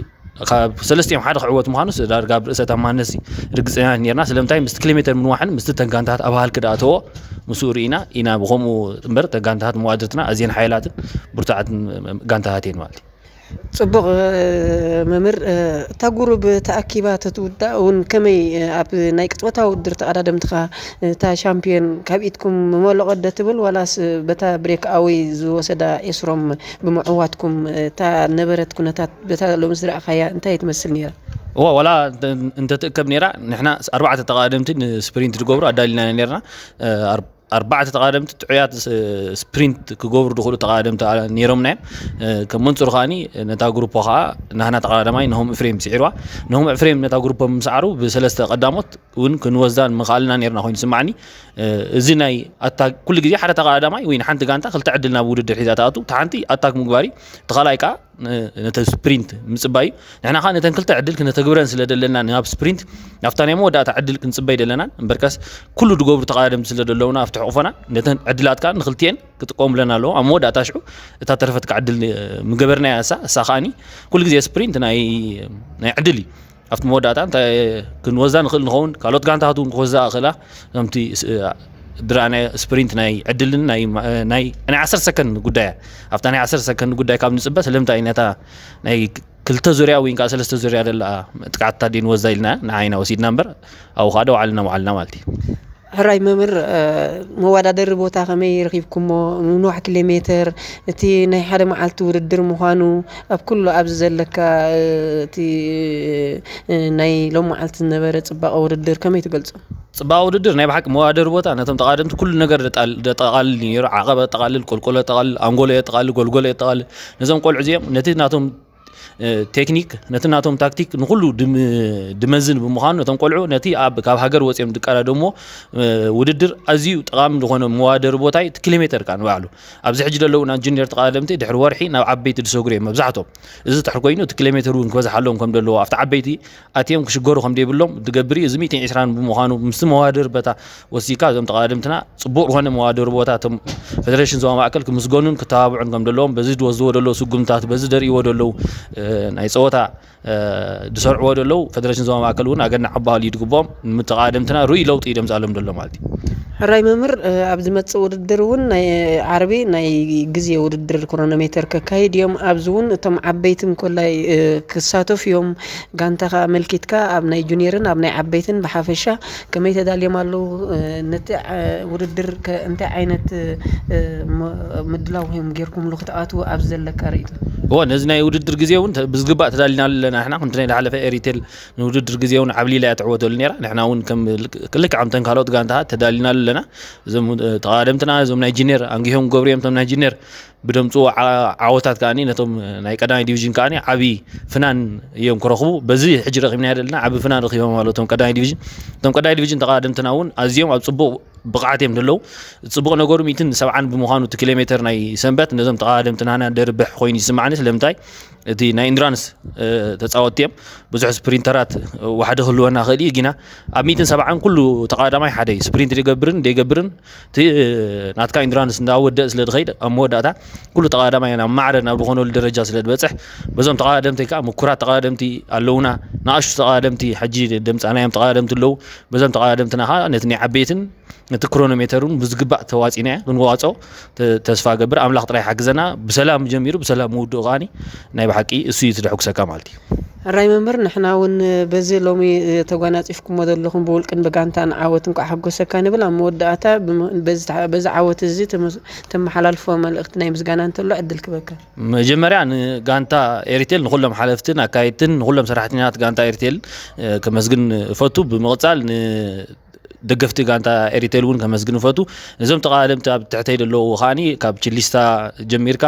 ካብ ሰለስቲኦም ሓደ ክዕወት ምዃኑስ ዳርጋ ኣብ ርእሰ ተኣማንነት ርግጸኛ ነርና። ስለምንታይ? ምስቲ ኪሎ ሜተር ምንዋሕን ምስቲ ተን ጋንታታት ኣብ ሃልኪ ደኣ ተዎ ምስኡ ርኢና ኢና ብኸምኡ እምበር፣ ተን ጋንታታት መዋድርትና ኣዝየን ሓያላትን ብርቱዓትን ጋንታታት እየን ማለት እዩ። ጽቡቕ፣ እ፣ መምህር፣ እ፣ እታ ጉሩብ ተኣኪባ ተትውዳእ እውን ከመይ፣ እ፣ ኣብ ናይ ቅጽበታዊ ውድድር ተቐዳደምትኻ፣ እ፣ እታ ሻምፒዮን ካብ ኢድኩም መለቖ ዶ ትብል፣ ዋላስ በታ ብሬክ ኣወይ ዝወሰዳ ኤስሮም ብምዕዋትኩም፣ እ፣ እታ ነበረት ኩነታት በታ ሎሚ ዝረኣኻያ እንታይ ትመስል ነይራ? እዋ፣ ዋላ እንተ-፣ እንተትእከብ ነይራ፣ ንሕና ኣርባዕተ ተቐዳደምቲ ንስፕሪንት ዝገብሩ ኣዳሊና ነርና። እ፣ ኣር-፣ ኣርባዕተ ተቐዳደምቲ ጥዑያት ስ-፣ ስፕሪንት ክገብሩ ዝኽእሉ ተቐዳደምቲ ኣ-፣ ነይሮምና እዮም። እ፣ ከም መንጽሩ ከኣኒ ነታ ግሩፖ ከኣ ናህና ተቐዳዳማይ ናሆም እፍሬም ስዒርዋ። ናሆም እፍሬም ነታ ግሩፖ ብምስዓሩ ብሰለስተ ቀዳሞት እውን ክንወስዳ ምኽኣልና ነይርና ኮይኑ ዝስምዓኒ። እ፣ እዚ ናይ ኣታክ፣ ኩሉ ግዜ ሓደ ተቐዳዳማይ ወይ ንሓንቲ ጋንታ ክልተ ዕድል ናብ ውድድር ሒዛ ትኣቱ። እታ ሓንቲ ኣታክ ምግባር እዩ፣ እቲ ካልኣይ ከኣ ን-፣ ነቲ ስፕሪንት ምጽባይ እዩ። ንሕና ከኣ ነተን ክልተ ዕድል ክነተግብረን ስለ ደለና ናብ ስፕሪንት፣ ናብታ ናይ መወዳእታ ዕድል ክንጽበይ ደለናን እምበርከስ ኩሉ ዝገብሩ ተቐዳደምቲ ስለ ደለውና ኣብቲ ሕቑፎና ነተን ዕድላት ከኣ ንክልቲኤን ክጥቀሙለን ኣለዎ። ኣብ መወዳእታ ሽዑ እታ ተረፈት ከኣ ዕድል ምገበርናያ እሳ፣ እሳ ከኣኒ ኩሉ ግዜ ስፕሪንት ናይ፣ ናይ ዕድል እዩ። ኣብቲ መወዳእታ እንታይ ክንወስዳ ንኽእል ንኸውን፣ ካልኦት ጋንታታት እውን ክወስዳ ይኽእላ። ከምቲ ስ-፣ ዝረኣናዮ ስፕሪንት ናይ ዕድልን ናይ፣ ናይ፣ ናይ ዓሰርተ ሰከንድ ጉዳይ እያ። ኣብታ ናይ ዓሰርተ ሰከንድ ጉዳይ ካብ ንጽበ፣ ስለምንታይ ነታ ናይ ክልተ ዙርያ ወይ ከዓ ሰለስተ ዙርያ ዘላ መጥቃዕትታት ድዩ ንወስዳ ኢልና ንዓይና ወሲድና እምበር፣ ኣብኡ ከዓ ደው ዓልና ውዓልና ማለት እዩ። ሕራይ መምህር፣ መወዳደሪ ቦታ ከመይ ረኺብኩሞ? ንንዋሕ ኪሎ ሜትር፣ እቲ ናይ ሓደ መዓልቲ ውድድር ምዃኑ፣ ኣብ ኩሉ ኣብዚ ዘለካ፣ እቲ ናይ ሎም መዓልቲ ዝነበረ ጽባቐ ውድድር ከመይ ትገልጾ? ጽባቐ ውድድር ናይ ብሓቂ መወዳደሪ ቦታ ነቶም ተቓደምቲ ኩሉ ነገር ደጣል-፣ ደጠቓልል እዩ ነይሩ። ዓቐብ የጠቓልል፣ ቆልቆሎ የጠቓልል፣ ኣንጎሎ የጠቓልል፣ ጎልጎሎ የጠቓልል። ነዞም ቆልዑ እዚኦም ነቲ ናቶም ቴክኒክ፣ ነቲ ናቶም ታክቲክ ንኹሉ ድም-፣ ድመዝን ብምዃኑ፣ ነቶም ቆልዑ ነቲ ኣብ፣ ካብ ሃገር ወፂኦም ድቀዳደሞ ውድድር ኣዝዩ ጠቓሚ ዝኾነ መዋደሪ ቦታ እዩ። እቲ ኪሎ ሜትር ከዓ ንባዕሉ ኣብዚ ሕጂ ዘለዉ ናይ ጁኒየር ተቐዳደምቲ ድሕሪ ወርሒ ናብ ዓበይቲ ድሰግሩ እዮም መብዛሕቶም። እዚ ድሕሪ ኮይኑ እቲ ኪሎ ሜትር እውን ክበዝሓሎም ከም ዘለዎ ኣብቲ ዓበይቲ ኣትዮም ክሽገሩ ከም ዘይብሎም ድገብር እዩ። እዚ ሚእትን ዕስራን ብምዃኑ ምስቲ መዋደሪ ቦታ ወሲካ እዞም ተቐዳደምትና ጽቡቕ ዝኾነ መዋደሪ ቦታ እቶም ፌደሬሽን ዞባ ማእከል ክምስገኑን ክተባብዑን ከም ዘለዎም በዚ ዝወስድዎ ዘለዉ ስጉምታት በዚ ደርእዎ ዘለዉ ናይ ጸወታ ድሰርዕዎ ዘለዉ ፌደሬሽን ዞባ ማእከል እውን ኣገናዕ ኣባል እዩ ድግብኦም። ንተቐዳደምትና ርኡይ ለውጢ እዩ ደምጻሎም ዘሎ ማለት እዩ። ሕራይ መምህር፣ ኣብ ዝመጽእ ውድድር እውን ናይ ዓርቢ ናይ ግዜ ውድድር ክሮኖሜተር ከካይድ እዮም። ኣብዚ እውን እቶም ዓበይቲ እንኮላይ ክሳተፉ እዮም። ጋንታኻ ኣመልኪትካ ኣብ ናይ ጁኒየርን ኣብ ናይ ዓበይትን ብሓፈሻ ከመይ ተዳልዮም ኣለዉ? ነቲ ውድድር ከ እንታይ ዓይነት ምድላው እዮም ጌርኩምሉ ክትኣትዉ ኣብ ዘለካ ርእይቶ? እወ፣ ነዚ ናይ ውድድር ግዜ እውን ተ-፣ ብዝግባእ ተዳሊና ኣለና። ንሕና ከምቲ ናይ ዝሓለፈ ኤሪቴል ንውድድር ግዜ እውን ዓብሊላ እያ ትዕወተሉ ነይራ። ንሕና እውን ከም ልክ-፣ ልክዕ ከምተን ካልኦት ጋንታታት ተዳሊና ኣለና። እዞም ተቐዳደምትና፣ እዞም ናይ ጁኒየር ኣንጊሆም ገብሩ እዮም፣ እቶም ናይ ጁኒየር ብደምፅዎ ዓ-፣ ዓወታት ከኣኒ ነቶም ናይ ቀዳማይ ዲቪዥን ከኣኒ ዓብዪ ፍናን እዮም ክረኽቡ። በዚ ሕጂ ረኺብናዮ ዘለና ዓቢ ፍናን ረኺቦም ኣለዉ እቶም ቀዳማይ ዲቪዥን። እቶም ቀዳማይ ዲቪዥን ተቐዳደምትና እውን ኣዝዮም ኣብ ፅቡቕ ብቕዓት እዮም ዘለዉ። ፅቡቕ ነገሩ ሚእትን ሰብዓን ብምዃኑ እቲ ኪሎ ሜትር ናይ ሰንበት ነዞም ተቐዳደምቲ ናህና ደርብሕ ኮይኑ ይስማዓኒ። ስለምንታይ? እቲ ናይ ኢንዱራንስ ተፃወትቲ እዮም። ብዙሕ ስፕሪንተራት ዋሕዲ ክህልወና ክእል እዩ። ግና ኣብ ሚእትን ሰብዓን ኩሉ ተቐዳዳማይ ሓደ እዩ። ስፕሪንት ደይገብርን ደይገብርን እቲ ናትካ ኢንዱራንስ እንዳወደእ ስለ ድኸይድ ኣብ መወዳእታ ኩሉ ተቐዳዳማይ ናብ ማዕረ ናብ ዝኾነሉ ደረጃ ስለ ዝበፅሕ በዞም ተቐዳደምቲ ከዓ ምኩራት ተቐዳደምቲ ኣለውና። ንኣሽቱ ተቐዳደምቲ ሕጂ ደምፃናዮም ተቐዳደምቲ ኣለዉ። በዞም ተቐዳደምትና ከዓ ነቲ ናይ ዓበይትን ነቲ ክሮኖሜተር እውን ብዝግባእ ተዋፂናዮ ክንዋፅኦ ተ-፣ ተስፋ ገብር። ኣምላኽ ጥራይ ሓግዘና። ብሰላም ጀሚሩ ብሰላም ምውድኡ ከዓኒ ናይ ብሓቂ እሱ እዩ ትደሕጉሰካ ማለት እዩ። ሕራይ መምህር፣ ንሕና እውን በዚ ሎሚ ተጓናጺፍኩሞ ዘለኹም ብውልቅን ብጋንታን ዓወት እንቋዕ ሓጎሰካ ንብል። ኣብ መወዳእታ ብም-፣ በዚ ተሓ-፣ በዚ ዓወት እዚ ትም-፣ ተመሓላልፎ መልእኽቲ ናይ ምስጋና እንተሎ ዕድል ክበካ። መጀመርያ ንጋንታ ኤሪቴል፣ ንኹሎም ሓለፍትን ኣካየድትን፣ ንኹሎም ሰራሕተኛታት ጋንታ ኤሪቴል፣ እ፣ ከመስግን እፈቱ። ብምቕጻል ን-፣ ደገፍቲ ጋንታ ኤሪቴል እውን ከመስግን እፈቱ። ነዞም ተቐዳደምቲ ኣብ ትሕተይ ዘለዉ ከዓኒ ካብ ችሊስታ ጀሚርካ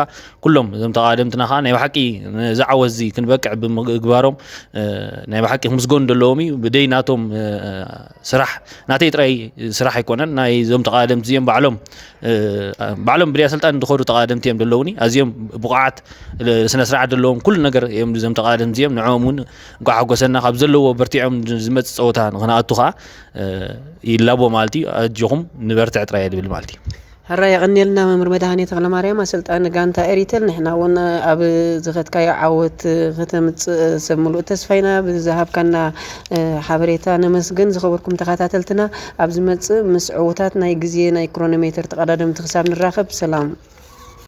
ኩሎም እዞም ተቐዳደምትና ከዓ ናይ ብሓቂ ነዚ ዓወት እዚ ክንበቅዕ ብምግባሮም፣ እ፣ ናይ ብሓቂ ክምስገኑ ዘለዎም እዩ። ብደይ ናቶም፣ እ፣ ስራሕ፣ ናተይ ጥራይ ስራሕ ኣይኮነን። ናይ እዞም ተቐዳደምቲ እዚኦም ባዕሎም፣ እ፣ ባዕሎም ብደይ ኣሰልጣኒ ዝኸዱ ተቐዳደምቲ እዮም ዘለዉኒ። ኣዝዮም ብቑዓት፣ ስነ ስርዓት ዘለዎም ኩሉ ነገር እዮም እዞም ተቐዳደምቲ እዮም። ንዕኦም እውን እንኳዕ ሓጎሰና። ካብ ዘለዎ በርቲዖም ዝመጽእ ጸወታ ንኽንኣቱ ከዓ፣ እ፣ ይላቦ ማለት እዩ። ኣጆኹም ንበርትዕ ጥራይ እየ ዝብል ማለት እዩ። ሕራይ የቐንየልና መምህር መድሃኔ ተኽለማርያም፣ ኣሰልጣኒ ጋንታ ኤሪቴል። ንሕና እውን ኣብ ዝኸድካዮ ዓወት ከተምጽእ ሰብ ምሉእ ተስፋ ኢና። ብዝሃብካና፣ እ፣ ሓበሬታ ነመስግን። ዝኸበርኩም ተኸታተልትና፣ ኣብ ዝመጽእ ምስ ዕዉታት ናይ ግዜ ናይ ክሮኖሜተር ተቐዳደምቲ ክሳብ ንራኸብ፣ ሰላም።